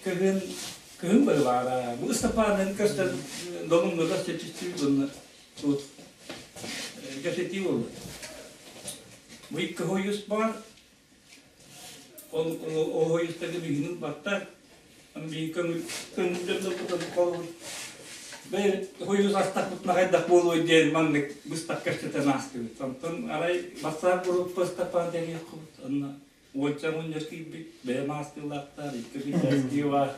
Кыһын кыһын быһылаара. Бу Ыстапаанын көстөн долуҥҥа көстө түстүү тут кэпсэтии буолла. Бу икки хойус баар. Ол ол хойустарга биһигини ылбаттар. Биһиги көҥүл көҥүл дьоннорбутун холобур бэйэбит хойус астахпытына хайдах буолуой диэн маннык быстах кэпсэтэн аастыбыт. Онтон арай бассаап группа Ыстапаан тэрийиэххит онно Уонча мунньар киирбит, бэйэм аастыылаахтар, икки биллээстии баар,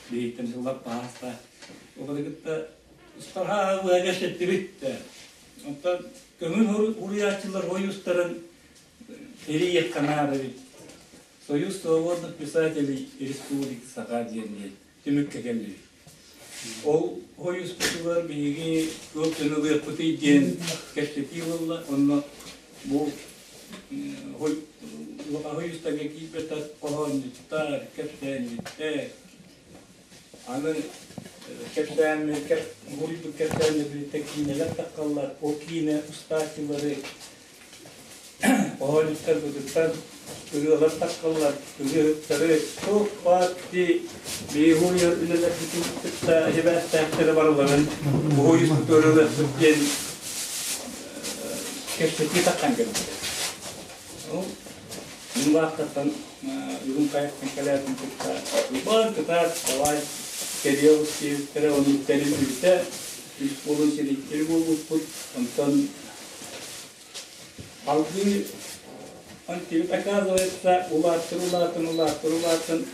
биһиттэн сыллар пааста. Олору кытта устарhaa быһа кэпсэттибит. Онтон көҥүл уруйааччылар ойуустарын эрийиэххэ наада эбит. Союз свободных писателей Республики Саха диэн түмүккэ кэллибит. Ол хойуспутугар биһиги туох дьону ылыахпытый диэн кэпсэтии буолла. Онно бу хойустарга киирбэтэх хоһоонньуттар, кэпсээнньиттэр, аны кэпсээммит, уһуйбут кэпсээннэрбититтэн киинэлэр таххаллар. Ол киинэ устааччылары Оһоллуттар ырыалар таххаллар, ырыаһыттары туох баар ити биһиги үлэлэрбитин кытта сибээстээхтэрэ барыларын уһуйуспут ырыаларбыт диэн кэпсэтии таххан кэлбитэ. Ол мин баахтаттан Үрүҥ Хайаттан кэлээтин кытта Уйбаан кытаат давай кэлиэ диэбиттэрэ, ону тэриллибитэ, үс буолун сирийтири буолбуппут, онтон Салгыы антибит оказывается улааттар улаатан улааттар улаатан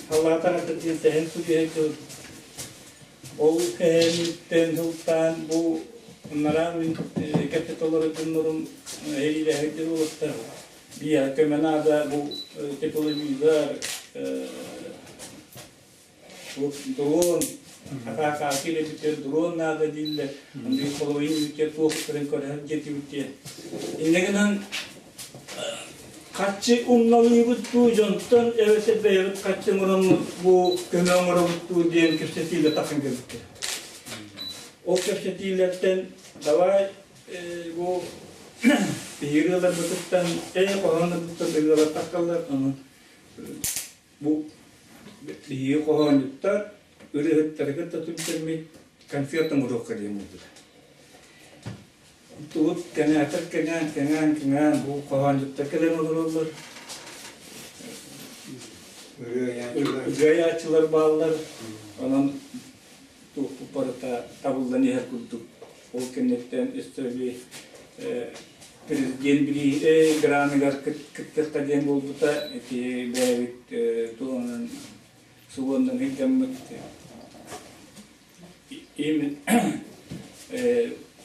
халаатар ата диэн сэһэн суруйа Ол сэһэниттэн сылтаан бу ынараа мин кэпсэтэ олорор дьоннорум эриилэһэр диэн уолаттар биһиэхэ көмө наада бу тепловизор Дрон, атаакааччы илэбитигэр дрон наада дииллэр. Онно холобуйун үүтэ туох көрөн көрөһөр диэтибит диэн. Инньэ гынан харчы умналыыбыт дуу дьонтон эбэтэр бэйэбит харчы оҥороммут бу көмө оҥоробут дуу диэн кэпсэтиилэр тахсан кэлбиттэр. Ол кэпсэтиилэртэн давай бу биһиги ырыаларбытыттан хоһооннорбуттан ырыалар тахсаллар. Онон Бу биһиги хоһоонньуттар ырыаһыттары кытта түмсэммит концерт оҥоруохха диэн буолбута. Тугут кэҥээтэр кэҥээн, кэҥээн, кэҥээн бу хоһоонньуттар кэлэн олороллор. Ырыайааччылар бааллар. Онон туохпут барыта табыллан иһэр курдук. Ол кэнниттэн өссө президент билии граныгар кыттыахта диэн буолбута. Ити бэйэбит туһунан субуоннан ыйдаммыт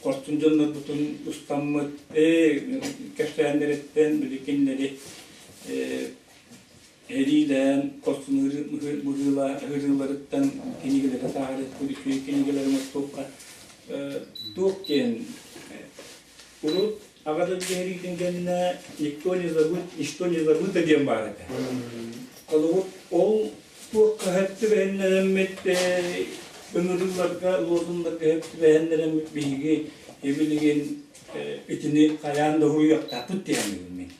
хорсун дьоннорбутун устаммыт кэпсээннэриттэн били кинилэри Эриилээн, хорсун быһыыларыттан кинигэлэри таһаарыахпыт, үчүгэй кинигэлэри оҥостуохха туох диэн урут Аҕа дойду сэриитин кэннэ никто не забыт, ничто не забыто диэн баар этэ. Холобур, ол туохха сөп түбэһиннэрэммит ыҥырыыларга, лозуннарга сөп түбэһиннэрэммит биһиги билигин итини хайаан да уһуйуохтаахпыт диэн мин.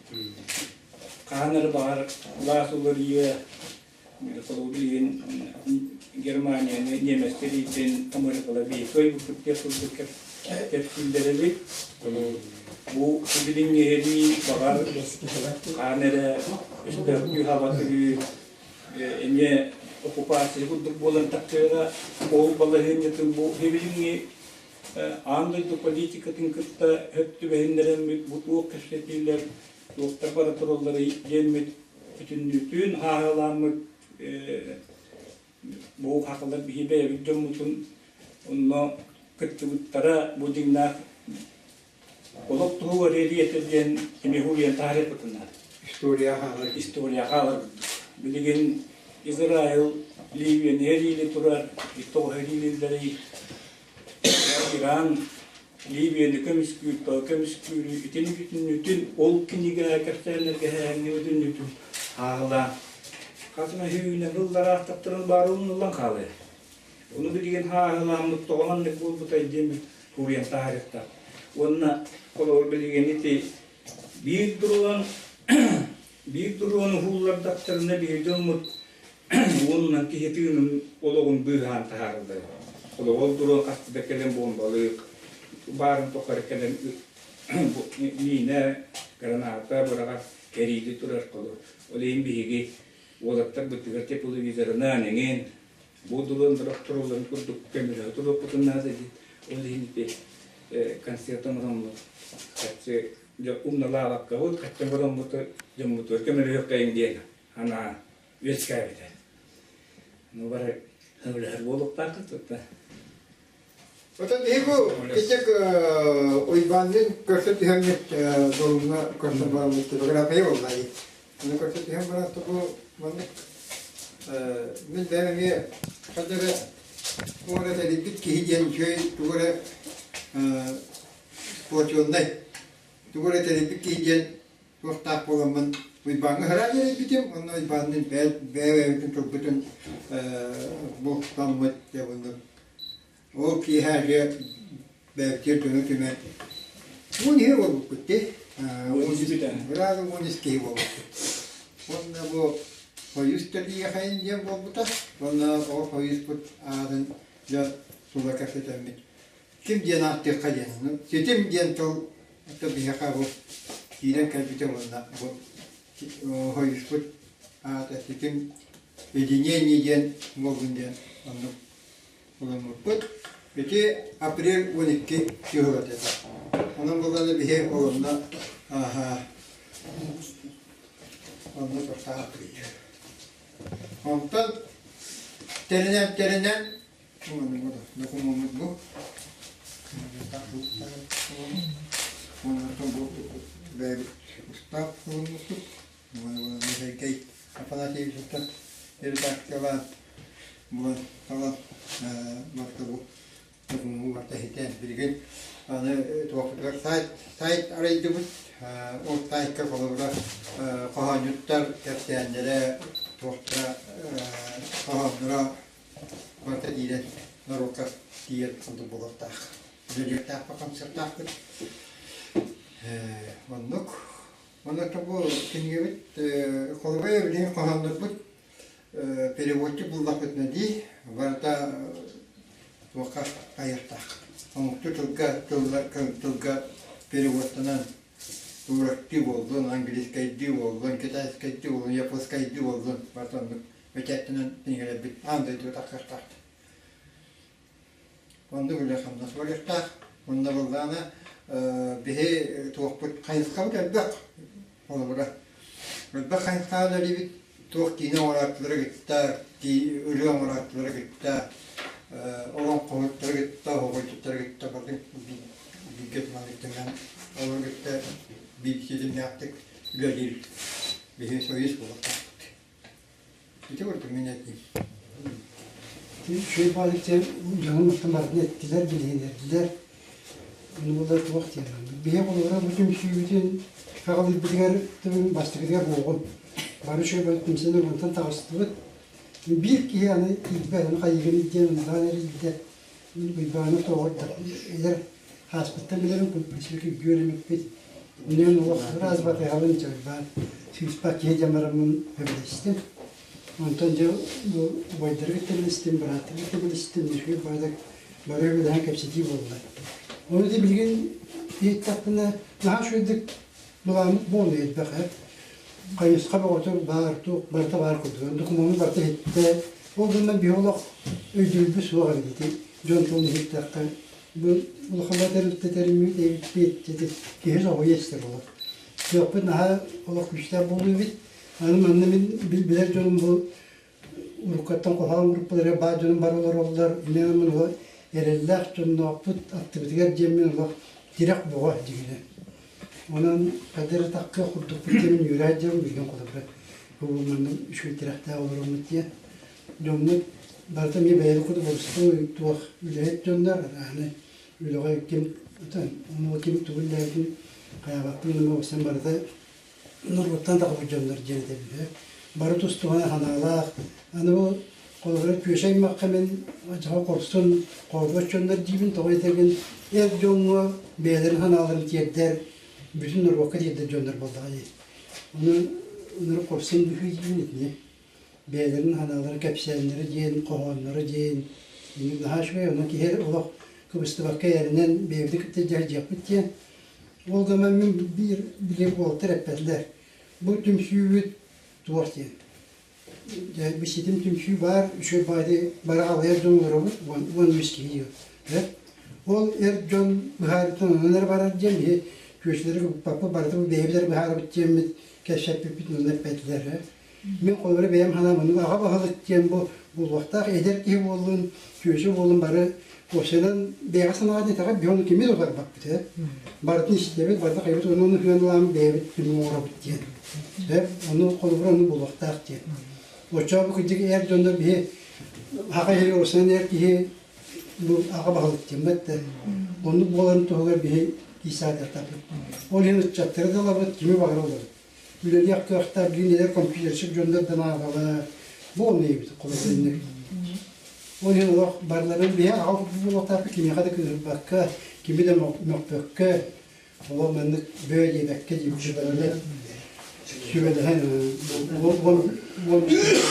Хаһан эрэ баҕар былаас уларыйыа, холобур билигин Германияны немецтэр иитин Америкалар биһиги кыайбыппыт диэх курдук кэпсииллэр эбит. Бу билиҥҥи сэрии баҕар хаһан эрэ өстөөхтүү хабатыы эмиэ оккупация курдук буолан тахсыаҕа. Ол балаһыанньатын бу билиҥҥи аан дойду политикатын кытта сөп түбэһиннэрэммит бу туох кэпсэтиилэр туохтар бара туралларый диэммит бүтүннүүтүн хааһылааммыт бу хахалар биһи бэйэбит дьоммутун онно кыттыбыттара бу дьиҥнээх олох туһугар эриэтэ диэн эмиэ уһуйан таһаарыахпытын История хаалар. История хаалар. Билигин Израиль Ливияны эриили турар, тоҕо эриилиллэрий Иран Ливияны көмүскүүр, тоҕо көмүскүүрүй итини бүтүннүүтүн ол кинигэ кэпсээннэргэ сэһэҥҥэ бүтүннүүтүн ааҕылаан хас эмэ сүүнэн ыллараахтаттарын баары умнуллан хаалыа. Ону билигин хааһылааммыт тоҕо маннык буолбутай диэн суруйан таһаарыахтаах. Уонна холобур билигин ити биир дрон биир дрону уһууллардахтарына биһиги дьоммут Уонунан киһи тыынын олоҕун быыһаан таһаараллар. Олоҕор дуруон хаста да кэлэн буомбалык, баарын тухары кэлэн миинэ, граната быраҕар кэриили турар холу. Ол иһин биһиги уолаттарбытыгар тепловизорынан эҥин бу дурон тороллорун курдук көмөлөһө туруохпутун наада диэн. Ол иһин ити концерт оҥороммут харчы умналаабаккабыт, хаччы оҥороммут дьоммутугар көмөлөһүөххэйиҥ диэн анаа үөскээбитэ. Ну бары көмөлөһөр буолуохтааххыт тута. Отон биһи бу кичик Уйбаанныын көрсө түһэммит долуҥҥа көрсөн бараммыт типография буолла дии. Ону көрсө түһэн баран бу маннык мин бэйэм эмиэ ханна эрэ тугу эрэ тэрийбит киһи диэн үчүгэй тугу эрэ сплоченнай тугу эрэ тэрийбит киһи диэн туохтаах буоламмын Уйбааҥҥа ыһыраан эрийбитим уонна Уйбаанныын бэйэ-бэйэбитин тылбытын бултаммыт дьэ оннук ол киэһэ дьэ бэйэбитигэр дьону түмэн 10 киһи буолбуппут дии быраас 13 киһи буолбуппут уонна бу Хойус тэрийиэхэйин диэн буолбута уонна ол Хойуспут аатын дьэ тула кэпсэтэммит ким диэн ааттыахха диэн ситим диэн тыл это биһиэхэ бу киирэн кэлбитэ уонна бу хойуспут аата ситим единение диэн буоллун диэн оннук ылыммыппыт. Ити апрель 12 чыһылат этэ. Онон булланы биһи олонно аха онно тохтаахпыт. Онтон тэринэн тэринэн Докумуоммут бу. Онтон бу бэйэбит устаап ылыммыппыт. Сергей Афанасьевичтан редакциялаан булан талан барыта бу докумуону барыта иһитэн билигин аны туохпутугар сайт сайт арыйдыбыт. Ол сайтка холобура хоһоонньуттар кэпсээннэрэ туохтара хоһоонноро Барыта киирэн норуокка тиийэр курдук буолуохтаах. Үлэлиэхтээхпит, хамсыахтаахпыт. Оннук. Онно бу кинигэбит холобура билигин хоһооннорбут переводчик буллахпытына дии, барыта туохха хайыахтаах. Омуктуу тылга тылга переводтанан турактыы буоллун, английскайдыы буоллун, китайскайдыы буоллун, японскайдыы буоллун, барыта оннук бэчээттэнэн кинигэлэрбит аан дойдуга тахсыахтаахтар. Оннук үлэ-хамнас барыахтаах. Онно буоллаҕына биһи туохпут хайысхабыт элбэх. Холобура, элбэх хайысхаҕа үлэлиибит. Туох киинэ оҥорооччулары кытта, ырыа оҥорооччулары кытта, олоҥхоһуттары кытта, оһоҕойдуттары кытта бары бииргэ туманныктанан олору кытта биир ситимнээхтик үлэлиир биһи союз буолуохтаахпыт. Ити курдук мин этиим. Үчүгэй баалыкча дьонун оттон барытын эттилэр, билиһиннэрдилэр. Ону буоллар туох диэн Биһи холобура бу түмсүүбүтүн аҕалыырбытыгар бастакытыгар буоҕун. Бары үчүгэй түмсэн онтон таҕыстыбыт. Биир киһи аны тиийбэт, ону хайыгын диэн онтон эрийдэ. Уйбааны тоҕор эдэр ааспыттан билэрин курдук үөрэммиппит. Үнэн олох ыраас батыһабын дьарбаан сыыспат киһи диэн бараммын сөбүлэстим. Онтон дьэ убайдары кытта билистим, бырааттары кытта билистим, үчүгэй баҕайытык бары үлэлэһэн кэпсэтии буолла. Ону ити билигин иһиттэхпинэ наһаа үчүгэйдик былааммыт буолла элбэх ээ. Хайысха бөҕөтө баар, туох барыта баар курдук. Докумуону барыта иһиттэ. Ол гынан биһи олох өйдүүрбүт суох эбит ити. Дьон тылын иһиттэххэ бу улахан тэрилтэ тэриммит эбиппит ити киһи соһуйа истэр олох. Кыахпыт наһаа олох күүстээх буолуу эбит. Аны манна мин билэр дьонум бу уруккаттан хоһоон группаларыгар баар дьонум бар олороллор. Мин олох эрэллээх дьонноохпут аттыбытыгар диэммин олох тирэх бөҕө дьиҥинэ. Онон хайда эрэ таккыах курдукпут диэмин үөрэ сылдьабын билигин холобура бу манна үчүгэй тирэхтээх олороммут диэн. Дьоммут барыта эмиэ бэйэбит курдук боростуой туох үлэһит дьоннор арааны үлэҕэ ким ону ким тугу үлэлээбитин хайаабаппын гына уопсан барыта норуоттан тахсыбыт дьоннор диэн этэбин. Бары тус-туһунан санаалаах. Аны бу холобура күөсэ аймахха мин дьоһо хорсун хоорбот дьоннор диибин, тоҕо диэтэргин эр дьоҥҥо бэйэлэрин санааларын тиэрдэр, бүтүн норуокка тиэрдэр дьоннор буоллаҕа дии. Ону ынырык хорсун быһыы диибин итини. Бэйэлэрин санаалара кэпсээннэрэ диэн, хоһоонноро диэн наһаа үчүгэй, онон киһи олох кыбыстыбакка эрэнэн бэйэбитин кытта дьаһдьыахпыт диэн. Ол гынан мин биир били уолаттар эппэтилэр. Бу түмсүүбүт туох диэн. Дьэ, ситим түмсүү баар, үчүгэй баҕайы бары алайар дьон олоробут, 13 киһи диэн. Ол эр дьон быһаарыытын онон эрэ барар диэн биһи күөсүлэри кыбыппаппыт, барытын бэйэбит эрэ быһаарабыт диэммит кэпсэппиппит онно эппэтилэр. Мин холобура бэйэм санаам оннук аҕа баһылык диэн бу буолуохтаах эдэр киһи буоллун, күөсү буоллун бары уопсайынан бэйэҕэ санааҕа диэтэҕэ биһи ону кими да утарбаппыт ээ. Барытын истэбит, барыта хайбыт ону ону сыаналаан бэйэбит түмүк оҥоробут диэн. Сөп, ону холобура ону буолуохтаах диэн. Оччоҕо бу кырдьык эр дьоннор биһи аҕа иһи уопсайынан эр киһи бу аҕа баһылык диэммэт да. Оннук буоларын туһугар биһи киисаатахтаахпыт. Ол иһин ыччаттары да ылабыт, кими баҕарар ылабыт. Үлэлиэх кыахтаах биир эдэр компьютерщик дьоннор да наадалар. Бу ону эбит холобур Ол иһин олох барыларын биһи аҕа буолуохтаахпыт кимиэхэ да кыыһырбакка, кими да мөхпөккө, олох маннык бөө диэбэккэ диир сүбэлэһэн сүбэлэһэн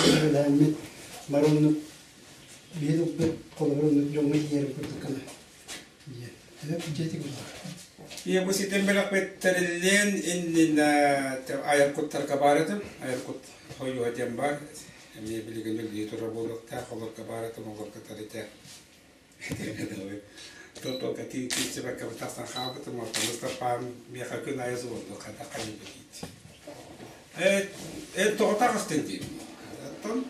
сүбэлэһэммит бары оннук биһи ылбыт холобур оннук дьоҥҥо тиийэрин курдук гына Ийэ бу ситим бөлөхпүт тэриллиэн иннинэ айар куттарга баар этим. Айар кут хойуо диэн баар. Эмиэ билигин үлэлии турар буолуохтаах. Олорго баар этим, олорго тарите. Тыл-тылга тиийсибэккэ тахсан хаалбытым. Оттон Ыстапаан миэхэ күн аайы суолду хайдах хайыыбыт диит. Эн тоҕо таҕыстыҥ диим. Оттон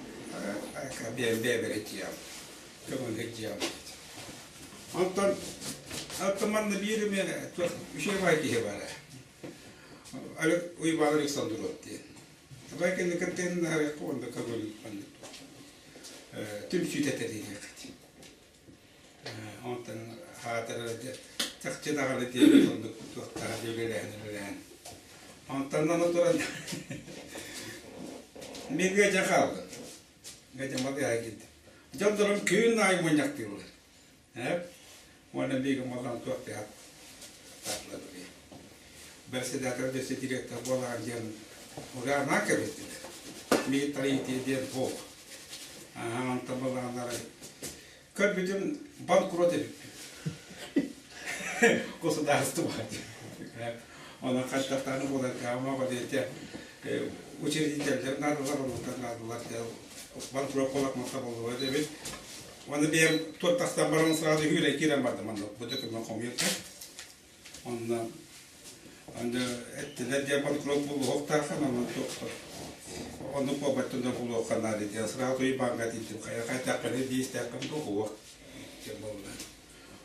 бэйэм бэйэбэр этиэм. Көҥүл сылдьыам. Онтон оттон манна биир эмэ туох үчүгэй киһи баара. Уйбаан Александров диэн. Абай кэнникиттэн арыйахха уонна көҥүл маннык түмсүүтэ тэрийиэххит. Онтон хаатар чахчы даҕаны диэбит оннук туохтаах үлэлэһэн үлэлэһэн. Онтон аны туран мин дьэ хааллым. Дьоннорум күн аайы мунньахтыыллар. Уонна биһиги маллаан туох тиһэх таатылар Председатель десе директор буолаҕын диэн ураанаа кэбистилэр. Миги тарыйытыы диэн буол. Онтон балаҕаннары көрбүтүм банкрот эбиппин. Государство. Онон хаттахтааны буолар каама диэтэ учредителлэр наадалар, оннуктар наадалар банкрот буолак болуо эбит. Уонна бэйэм туот тахсан баран сразу үүрэн киирэн бардым онно бу документ хомуйарга. Онно аны эттилэр диэн банкрот буолуохтааххын, онно оннук буолбаттан да булуохха наада диэн сразу и банка тиийдим. Хайа хайдаххыный биистээххин дуу уох диэн буолла.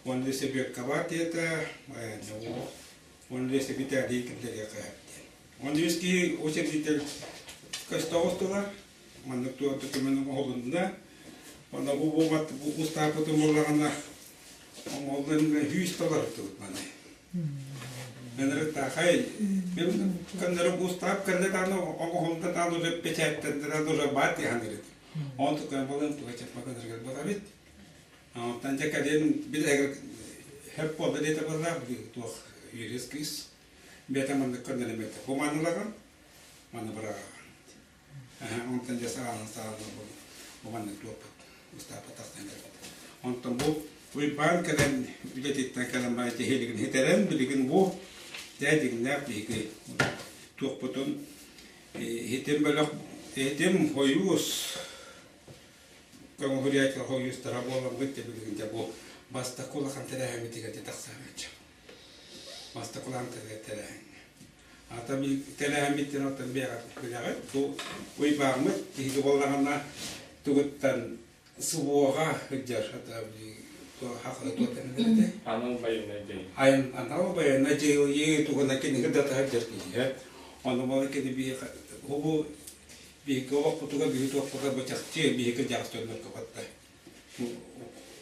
Уонна себекка бар диэтэ, уонна себитээлии киллэриэххэ диэн. Уонна үс киһи учредитель көстөҕүс тыла, маннык туох документ оҥоһулунна. Онно бу буолбат бу устааппытын буоллаҕына оҥоһуллан сүүс толордубут маны. Ынырыктаахай мен көннөрү устаап кэннэ даҕаны оҥоһулунна даҕаны уже печаттандыра уже баат диһанырыт. Он tukан болын туга чапма көнөргөр болабит. Онтон дьэ кэлин бил хөп буолла диэтэ буолла туох юрист кыыс бэйэтэ маннык көрдөрүммэтэ. Бу манылагын, маны быраҕаҕын. Онтон дьэ саҕалаан саҕалаан бу маннык туоппут, устааппыт тахсан кэлбит. Онтон бу Уйбаан кэлэн үлэтиттэн кэлэн бары тиһилигин хитэрэн билигин бу дьэ дьиҥнээх биһиги туохпутун иһитим бөлөх иһитим хойуус көҥүл хойуустара буоламмыт дьэ билигин дьэ бу бастакы улахан тэрээһиммитигэр дьэ тахсааччы Бастакы улахан тэрээһиҥҥэ. Ата тэрээһиммиттэн оттон бэйэҕит билэҕит. Бу Уйбааммыт киһиги буоллаҕына тугуттан СВО-ҕа сылдьар Анал байыаннай дьайыы. Анал байыаннай дьайыы тугуна кинигэ да сылдьар киһи. Ону буола кини биһиэхэ бу биһиги олохпутугар биһиги туохпутугар бу чахчы биһиги дьаҕас дьоннорго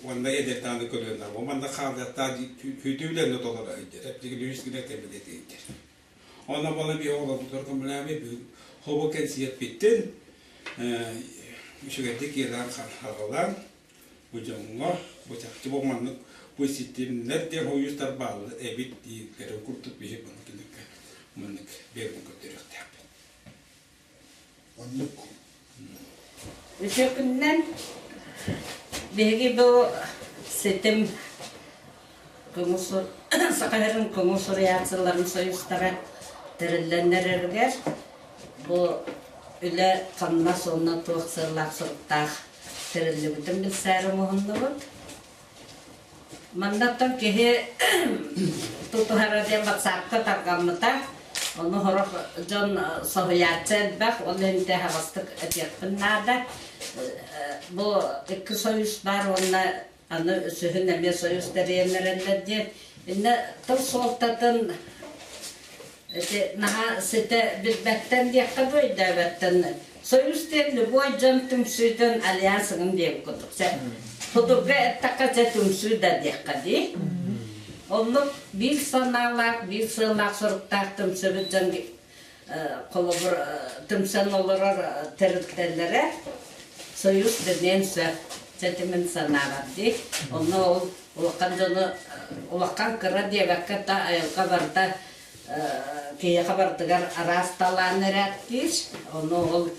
Уонна эдэрдааны көрүөннэр. Бу манна хаалыахтаах күүтүүлэрин толоро сылдьар. Билигин үһүс гына кэмитиэт сылдьар. Онно буола биһи оҕолорбутугар көмөлөөбүт хобу кэнсиэрпиттин үчүгэйдик иэлээн хаалалаан бу дьоҥҥо бу чахчы бу маннык бу ситимнэр диэн хойуустар бааллар эбит дииллэрин курдук биһи маннык маннык биэрбин көрдөрүөхтээхпит. Оннук. Үтүө күнүнэн биһиги бу ситим көҥүл Саха сирин көҥүл суруйааччыларын союзтара тэриллэн эрэригэр бу үлэ хамнас уонна туох сыаллаах-соруктаах тэриллибитин билсээри муһуннубут. Маннаттан киһи тутуһара диэн батсаапка тарҕаммыта. Ону сорох дьон соһуйааччы элбэх, ол иһин аһаҕастык этиэхпин наада. Бу икки союз баар уонна аны үсүһүн эмиэ союз тэрийэн эрэллэр диэн. Иннэ тыл суолтатын ити наһаа ситэ билбэттэн диэххэ дуу, өйдөөбөттөн Союз диэн любой дьон түмсүүтүн альянс ыгын диэн курдук. Судурга эттэххэ дьэ түмсүү да диэххэ дии. Оннук биир санаалаах, биир сыаллаах соруктаах түмсүбүт дьон холобур түмсэн олорор тэрилтэлэрэ Союз диэн сөп. Сэтимин санаабар дии. Онно ол улахан дьону улахан кыра диэбэккэ да айылҕа барыта киһиэхэ барытыгар араас талаан эрээттиир. Ону ол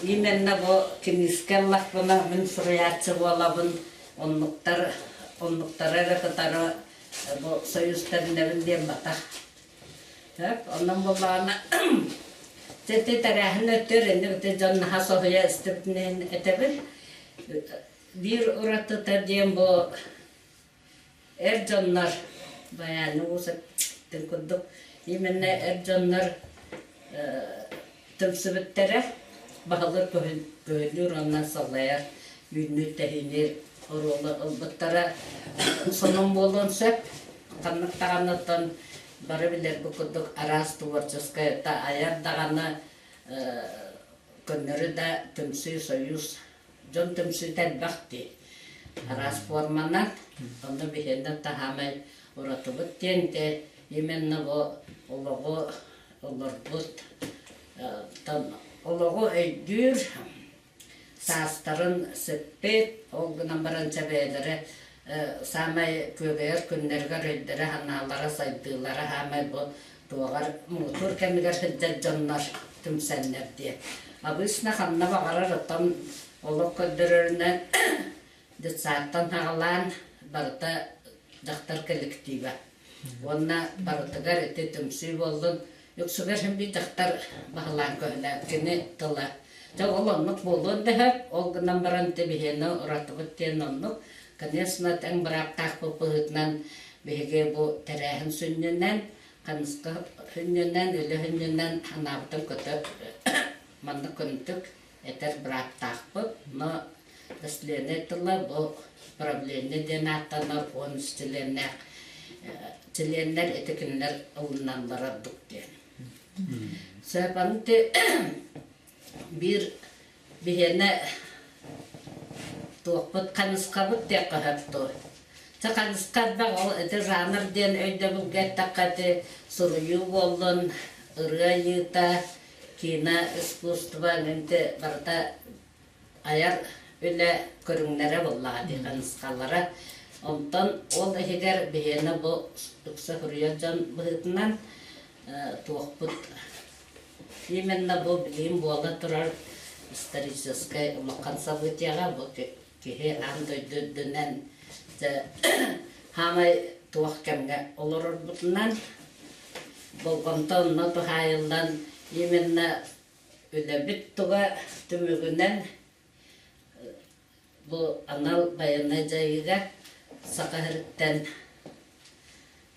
именно бу киниискэ ыллахпына мин суруйааччы буолабын, оннуктар оннуктары эрэ кытары бу союз тэринэбин диэн батах. Так, онон буоллаҕына ити тэрээһин өттүгэр инник ити дьон наһаа соһуйа истибитинэн этэбин. Биир уратыта диэн бу Эр дьоннор байааны уус курдук именно эр дьоннор түмсүбүттэрэ баһылык көһүннүүр уонна салайар үүннүүр-тэһиинниир оруолу ылбыттара сонун буолуон сөп. Ханнык даҕаныттан бары билэрбит курдук араас творческай айар даҕаны көннөрү да түмсүү союз Дьон түмсүүтэ элбэх дии. Араас форманан. Онно биһиэнэ таһаамай уратыбыт диэн те именно бу олоҕу олорбут олоҕу өйдүүр саастарын сиппит, ол гынан баран чэ бэйэлэрэ саамай күөгэйэр күннэригэр өйдөрө-санаалара сайдыылара саамай бу туоҕар муҥутуур кэмигэр сылдьар дьоннор түмсэннэр диэн. Обычно ханна баҕарар оттон олох көрдөрөрүнэн детсадтан саҕалаан барыта дьахтар коллектива. Уонна барытыгар ити түмсүү буоллун, үксүгэр син биир дьахтар баһылаан көһүлээн кини тыла. Дьэ ол оннук буолуон да сөп, ол гынан баран ити биһиэнэ уратыбыт диэн оннук. Конечно, тэҥ бырааптаахпыт быһыытынан биһиги бу тэрээһин сүнньүнэн ханыска сүнньүнэн, үлэ сүнньүнэн анаабытын көтө маннык көнтүк этэр бырааптаахпыт. Но члены тыла бу правление диэн ааттанар 13 чилиэннээх чилиэннэр ити кинилэр ылыналлара ордук диэн. Сөп биир биһиэнэ туохпут ханыскабыт диэххэ сөп дуо? Чэ ханыска элбэх ол ити жанр диэн өйдөбүлгэ эттэххэ ити суруйуу буоллун, ырыа айыыта, кино, искусство ити барыта айар үлэ көрүҥнэрэ буоллаҕа дии ханыскалара. Онтон ол иһигэр биһиэнэ бу ыкса суруйар дьон быһыытынан туохпут Именно бу билигин буола турар историческай улахан событиеҕа бу киһи аан дойду үрдүнэн дьэ хаамай туох кэмҥэ олорорбутунан болҕомто онно туһаайыллан именно үлэбит туга түмүгүнэн бу анал байыаннай дьайыыга Саха сириттэн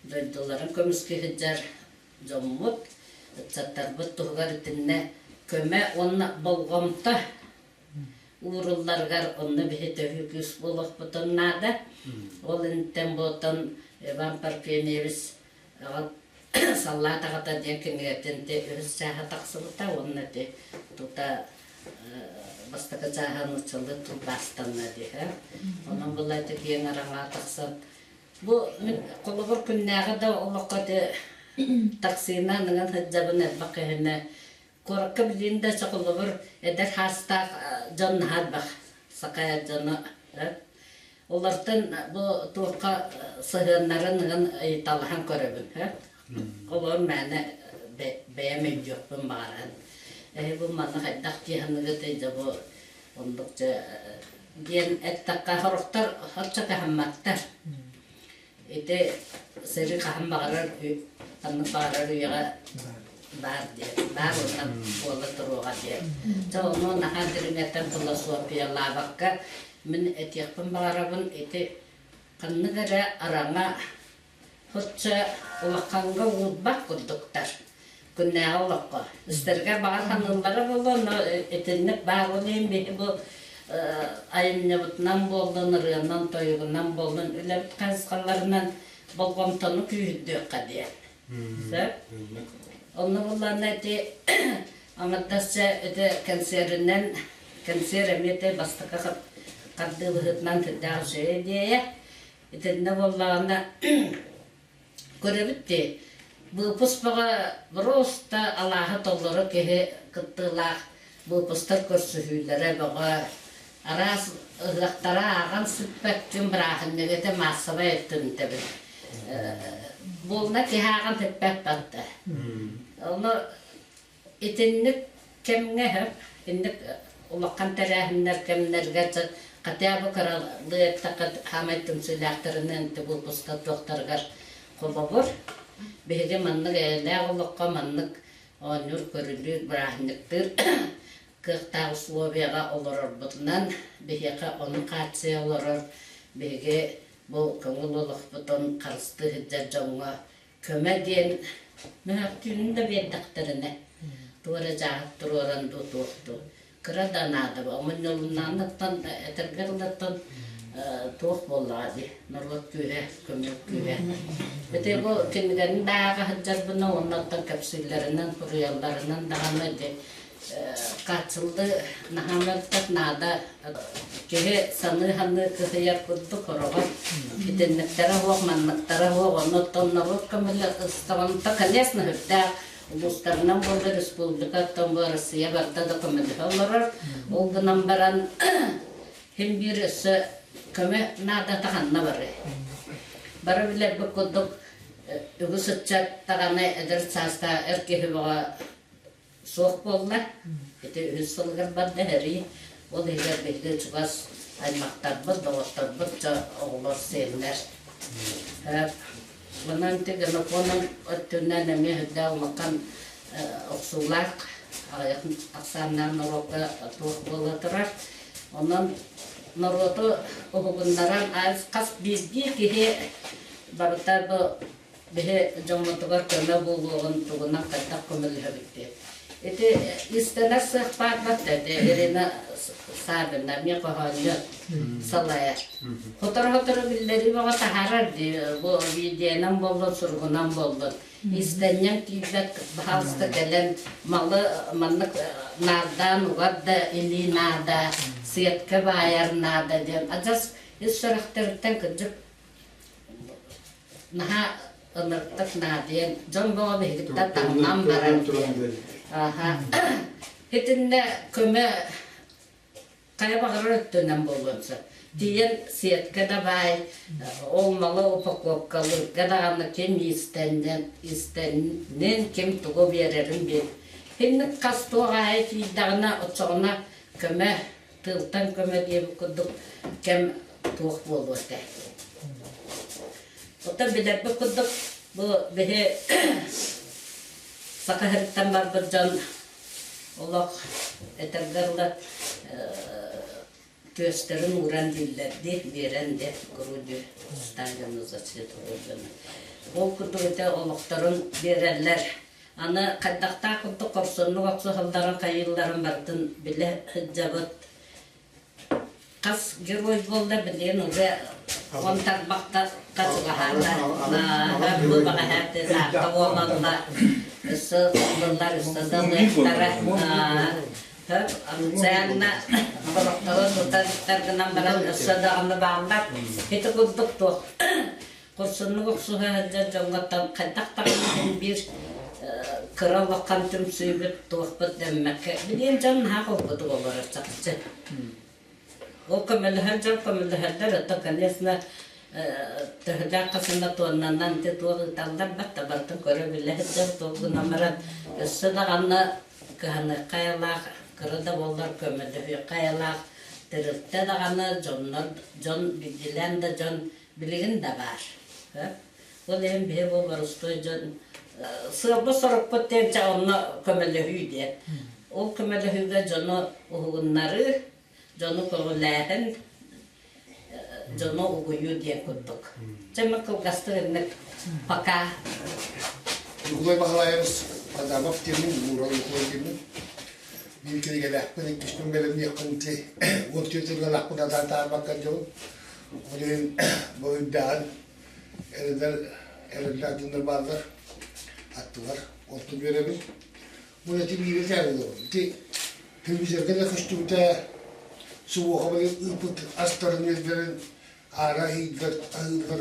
дойдуларын көмүскүү сылдьар дьоммут, ыччаттарбыт туһугар итиннэ көмө уонна болҕомто уурулларыгар онно биһи төһүү күүс буолуохпутун наада. Ол инниттэн буотан Иван Парфеньевич Саллаат аҕата диэн кинигэтин те үһүс чааһа тахсыбыта уонна те тута бастакы чааһа нууччалыы тылбаастанна диһэ. Онон была ити киэҥ араҥаҕа тахсан бу мин холобур күннээҕи да олоххо ити таксиынан ыҥан сылдьабын элбэх киһини куоракка билигин да холобур эдэр саастаах дьон наһаа элбэх саха дьоно Олортон бу туохха сыһыаннарын ыган ыйыталаһан көрөбүн. Олор мээнэ бэйэм өйдүөхпүн баҕаран. Эһи бу манна хайдах дии саныгыт дьэ бу Оннук дьэ диэн эттэххэ сорохтор соччо кыһамматтар. Ити сэрии хаһан баҕарар ханнык баҕарар үйэҕэ баар диэн, баар уонна буола туруоҕа диэн. Дьэ ону наһаа дириҥэтэн философиялаабакка мин этиэхпин баҕарабын ити ханнык эрэ араҥа Соччо улахаҥҥа уурбат курдуктар күннээҕи олоххо. Истэригэр баҕар саныыллара буолуо, но итинник баар ол иһин биһи бу айымньыбытынан буоллун, ырыанан, тойугунан буоллун, үлэбит хайысхаларынан болҕомтону күүһүрдүөххэ диэн. Сөп? Онно буллаҕына ити аҥардасча ити кэнсиэринэн кэнсиэр эмиэ ити бастакы хардыы быһыытынан сүрдээх үчүгэй идиэйэ. Итиннэ буоллаҕына көрөбүт дии, выпуск бөҕө просто алааһы толору киһи кыттыылаах выпустар көрсүһүүлэрэ бөҕө, араас ыһыахтара ааҕан сүппэккин бырааһынньыгы этэ маассабай өттүнтэбин. Буолна киһи ааҕан сүппэт батта. Ону Итинник кэмҥэ сөп, инник улахан тэрээһиннэр кэмнэргэ хотя бы кыралыы эттэххэ хаамай түмсүүлээхтэринэн выпуска туохтарыгар холобур, биһиги маннык эйэлээх олоххо маннык оонньуур, көрүлүүр, бырааһынньыктыыр кыахтаах условияҕа олорорбутунан биһиэхэ ону хааччыйа олорор биһиги бу көҥүл олохпутун харыстыы сылдьар дьоҥҥо Көмө диэн мөһөөктүүнүн да биэрдэхтэринэ, туора дьааһык туруоран дуу, туох дуу, кыра да наада омунньулуннааннаттан этэргэ дылыттан туох буоллаҕа дии, норуот күүһэ, көмө күүһэ. Ити бу кинилэрин да ааҕа сылдьарбына уонна оттон кэпсииллэринэн, суруйалларынан даҕаны ити хааччыллыы наһаа мөлтөх наада. Киһи саныы-саныы кыһыйар курдук хороҕор итинниктэрэ суох, манныктара суох, оннуттан норуот көмөлө ыстаҕынта, конечно, сүрдээх улуустарынан буолла, республикаттан бу Россия барда да көмөлөһө олорор. Ол гынан баран син биир өссө көмө наадата ханна барыай? Бары билэрбит курдук үгүс ыччат даҕаны эдэр саастаах эр киһи бөҕө суох буолла. Ити үһүс сылыгар барда сэрии. Ол иһигэр биһиги чугас аймахтарбыт, доҕотторбут, дьэ оҕолор, сиэннэр. Онон ити генофонун өттүнэн эмиэ үрдээх улахан охсуулаах аҕыйах ахсааннаах норуокка туох буола турар. Онон норуоту уһугуннаран хас биирдии киһи барыта бу биһи дьоммутугар көмө буолуоҕун тугунан хайдах көмөлөһөбүт диэн. Ити истэнэр сыах баар батта ити Ирина Саввина эмиэ хоһоонньут салайар. Сотору-сотору биллэрии бөҕө таһаарар дии бу видеонан буоллун, суругунан буоллун. Истэнньэҥ тиийбэт баһаалыста кэлэн малы маннык наардаан угар да илии наада, сетка баайар наада диэн адьас ис сүрэхтэриттэн кырдьык наһаа ынырыктык наадыйан дьон бөҕө биһигиттэн таҥнан барар диэн. Аха. Итиннэ көмө хайа баҕарар өттүнэн буолуон сөп. Тиийэн сетка да баай, ол малы упаковкалыырга даҕаны ким иистэннин, иистэннин, ким тугу биэрэрин биэр. Инник хас туох аайы тиийдэҕинэ, оччоҕуна көмө тыылтан көмө диэбит курдук кэм туох буолуо этэ. Оттон билэрбит курдук бу биһи Саха сириттэн барбыт дьон олох этэргэ дылы түөстэрин ууран биллэрди, биэрэн де грудью Сталину за святую Родину. Ол курдук ити олохторун биэрэллэр. Аны хайдахтаах курдук хорсуннук охсуһалларын хайыылларын барытын билэ сылдьабыт. Хас герой буолла билигин уже он тарбахта чугаһаата бу баҕаһааты саатта буолалла өссө ыллылар өссө да ылыахтара официально сорохторо тутар гынан баран өссө даҕаны бааллар ити курдук туох Хорсуннук охсуһа сылдьар дьоҥҥо хайдах даҕаны биир кыра улахан түмсүүбүт туохпут дэммэккэ билигин дьон наһаа холкутук олорор чахчы. Ол көмөлөһөр дьон көмөлөһөллөр, это конечно төһөлөөх хасына туоннанан ити туох ыыталлар батта барытын көрө билэ сылдьар туох гынан баран өссө даҕаны кыһаныахха айылаах. Кыра да буоллар көмөлөһүөххэ айылаах тэрилтэ даҕаны, дьоннор, дьон биирдиилээн да дьон билигин да баар. Ол иһин биһи бу боростуой дьон сыалбыт-сорукпут диэн чэ онно көмөлөһүү диэн. Ол көмөлөһүүгэ дьону уһугуннарыы, дьону көҕүлээһин, дьону угуйуу диэн курдук. Чэ мин кылгастык инник пока. Ньукулай Баһылайабыс Адамов диэммин, Уурал Ньукулай диэммин. Биир кинигэлээхпин, иккиспин бэлэмниэхпин ити 14 ырыалаахпын атаан таарбакка дьолун. Ол иһин бу үрдээҕин эрэллэр эрэллээх дьоннор бааллар аттылар. Онтон үөрэбин. Бу эти биири кээбилэбин. Ити телевизорга да көстүбүтэ субуоха били ыыппыт астарын-үөллэрин аара аһыыллар аһыыллар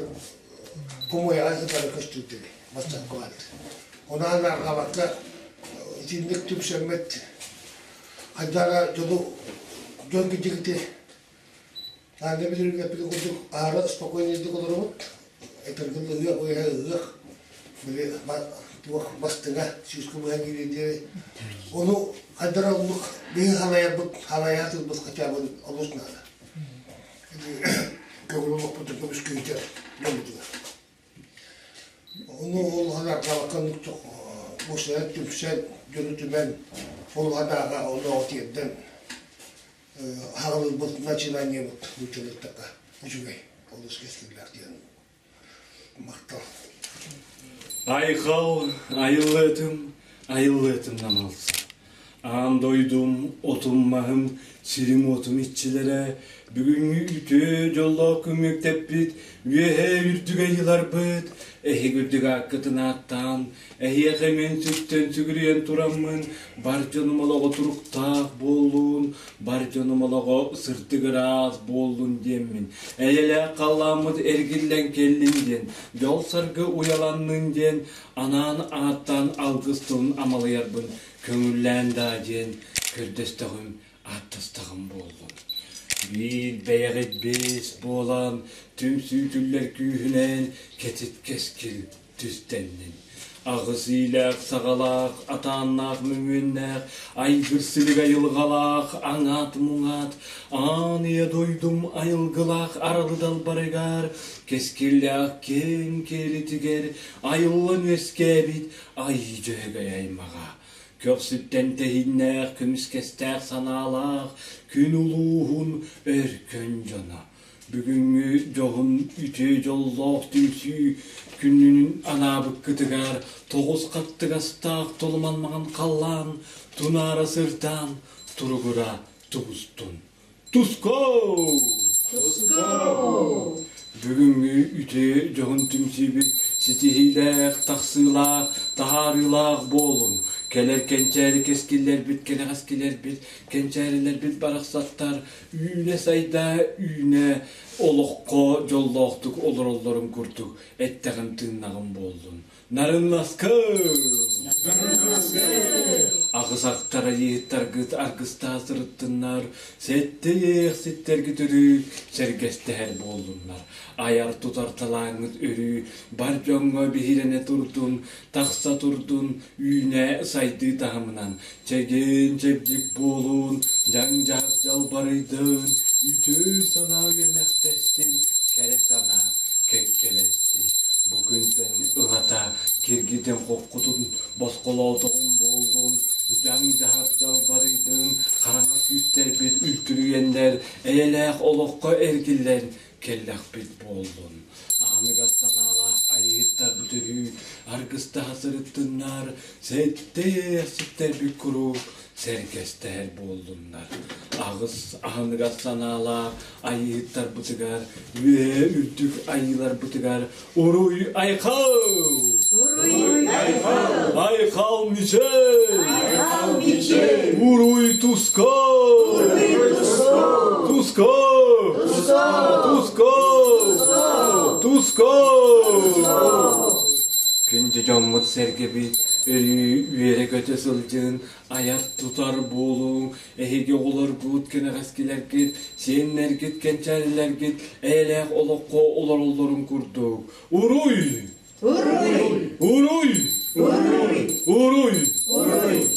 помойаҕа сытара көстүбүтэ бастакы баар. Ону арҕабакка итинник түмсэммит хайдах эрэ дьону дьон кидьигити Аана билэрин эппит курдук аара спокойнайдык олоробут. Этэргин ыһыах ыһа ыһыах били туох бастыҥа сүүскэ быһа киириэ диэри. Ону хайдара оннук биһи халайарбыт халайаатырбыт хотя бы олус наада. Көҥүл олохпутун көмүскүүтэр дьоммутугар. Ону ол ханарҕалакка мусайа түмсэн дьону түмэн ол ханааҕа онооҕо тиэрдэн Аҕалылбыт начинаниебыт нууччалыттака үчүгэй олус кэскиллээх диэн махтал. Айхал айыллыытым, айыллыытым намалса. Аан дойдум, отум-маһым, сирим-уотум иччилэрэ, бүгүҥҥү үтүө дьоллоох күммүктэппит, үөһээ үрдүгэ йыларбыт, эһиги үрдүк ааккытын ааттаан, Эһиэхэ мин сүктэн сүгүрүйэн тураммын, бар дьонум олоҕо туруктаах буоллун, бар дьонум олоҕо сырдык ыраас буоллун диэммин, эйэлээх халлааммыт эргиллэн кэллин диэн, дьол-саргы уйаланнын диэн, анаан ааттаан алгыс тылын амалыйарбын көҥүллээн даа диэн көрдөстөҕүм, ааттастаҕым буоллун. Биир бэйэҕит биэс буолан, түмсүүтүллэр күүһүнэн кэтит кэскил түстэннин. Аҕыс иилээх саҕалаах, атааннаах мөҥүөннээх, айгыр силик айылҕалаах, аҥаат-муҥаат, аан ийэ дойдум айылгылаах аралы далбарыгар, кэскиллээх киэҥ киэлитигэр айыллан үөскээбит айыы дьөһөгөй аймаҕа. Көхсүттэн тэһииннээх, көмүскэстээх санаалаах күн улууһун өркөн дьоно. Бүгүҥҥү дьоһун үтүө дьоллоох түмсүү күнүн анаабыккытыгар тоҕус хаттыгастаах толуман маҥан халлаан тунаара сырдаан туругура тубустун. Туско! Туско! Бүгүҥҥү үтүө дьоһун түмсүүбүт ситиһиилээх, тахсыылаах, таһаарыылаах буолун. Кэлэр кэнчээри кэскиллэрбит, кэнэҕэскилэрбит, кэнчээрилэрбит барахсаттар үүнэ-сайда үүнэ олоххо дьоллоохтук олороллорун курдук эттэҕим-тыыннаҕым буоллун. Нарыннаскы! Аҕыс ахтара иһиттаргыт аргыстаах сырыттыннар, сэттэ иэйэхситтэргит өрүү сэргэстэһэр буоллуннар. Айар-тутар талааҥҥыт өрүү бар дьоҥҥо биһирэнэ турдун, тахса турдун, үүнэ сайдыы таһымынан чэгиэн-чэбдик буолуун, дьаҥ-дьаһах дьалбарыйдын, үтүө санаа үөмэхтэстин, кэрэ санаа кэккэлэстин. Бу күнтэн ылата киргитин хоххутун босхолоотоҕум буоллун, дьаҥ-дьаһах дьалбарыйдын, хараҥа күүстэрбит үлтүрүйэннэр эйэлээх олоххо эргиллэн кэллэхпит буоллун. Аныгас санаалаах айыһыттарбыт өрүү аргыстаһа сырыттыннар, сэттэ ситтэрбит куруук сэргэстэһэр буоллуннар. Аҕыс аһыныгас санаалаах айыһыттарбытыгар, үөһэ үрдүк айыыларбытыгар уруй айхал! Уруй айхал! Айхал мичэй! Айхал мичэй! Уруй туска! Уруй туска! Туска! Туска! Туска! Туска! Туска! Күндү дьоммут сэргэбит өрүү үөрэ-көтө сылдьын, айар-тутар буолуҥ, эһиги оҕолоргут, кэнэҕэскилэргит, сиэннэргит, кэнчээрилэргит эйэлээх олоххо олороллорун курдук. Уруй! Уруй! Уруй! Уруй! Уруй! Уруй!